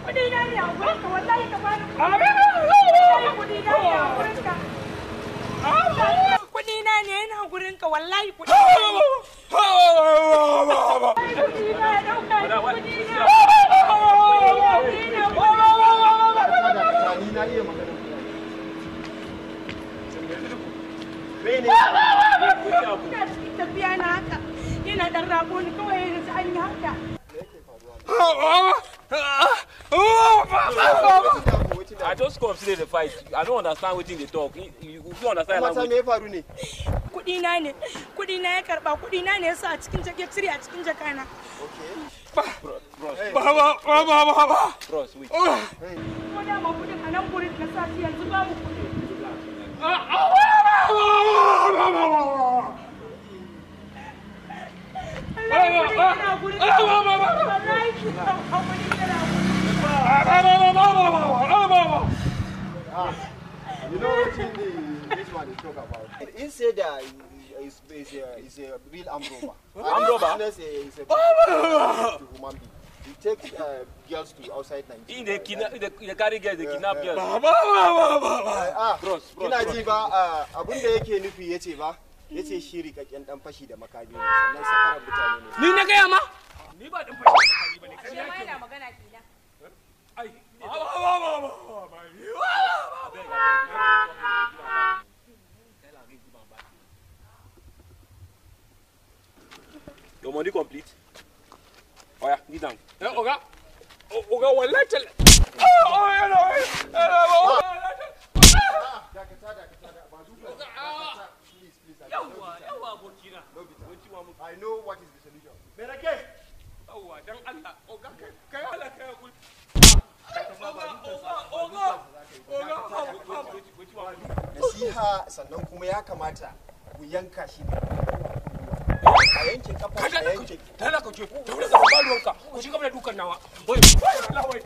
Kudi na ne a gurinka, wallahi ka bani kudi na ne a gurinka. Kudi na ne yana gurinka, wallahi kudi na ne. Kudi na ya dauka ni, kudi na. Ni na iya magana. Mene? Ina cikin tafiya na haka, yana dan rabo ni kawai yanzu an yi haka. I just come see the fight. I don't understand wetin they talk. You fit understand Mata, me ya faru ne? Kudi na ne, kudi na ya karba, kudi na ne yasa a cikin jaka, cire a cikin jaka na. Okay. Bros, wait. Ko da ma kudin a nan gurin na sa shi, yanzu babu kudi. Wallahi kudin yana gurin. Wallahi kudin yana gurin. You know what this one is talk about? He said that is a real armed robber. Armed robber? Business is a to human being. He takes girls to outside Nigeria. He dey kidnap, he dey carry girls, dey kidnap girls. Ah, Bros, bros, kina bros. ji ba, abun da yake nufi yace ba, yace shi rikakken dan fashi da makami ne, sannan safarar mutane ne. Ni na gaya ma? Ni ba dan fashi da makami bane. Ashe ma yana magana kenan. Ai. Your money complete? Oya, kneel down. Eh, oga. Oga, wallahi tal. Dakata, dakata, ba duka. Dakata, please, please. I know Yawwa, yawwa abokina. I know what is the solution. Merake! Yawwa, dan Allah. Oga, kai kai Allah kai hakuri. Oga, oga, oga. Oga, oga. Nasiha, sannan kuma ya kamata ku yanka shi, a yanke kafa, a yanke Tana ka ce, tafi da ba ruwanka, ku ci gaba da dukan nawa. Wai, wai, Allah, wai.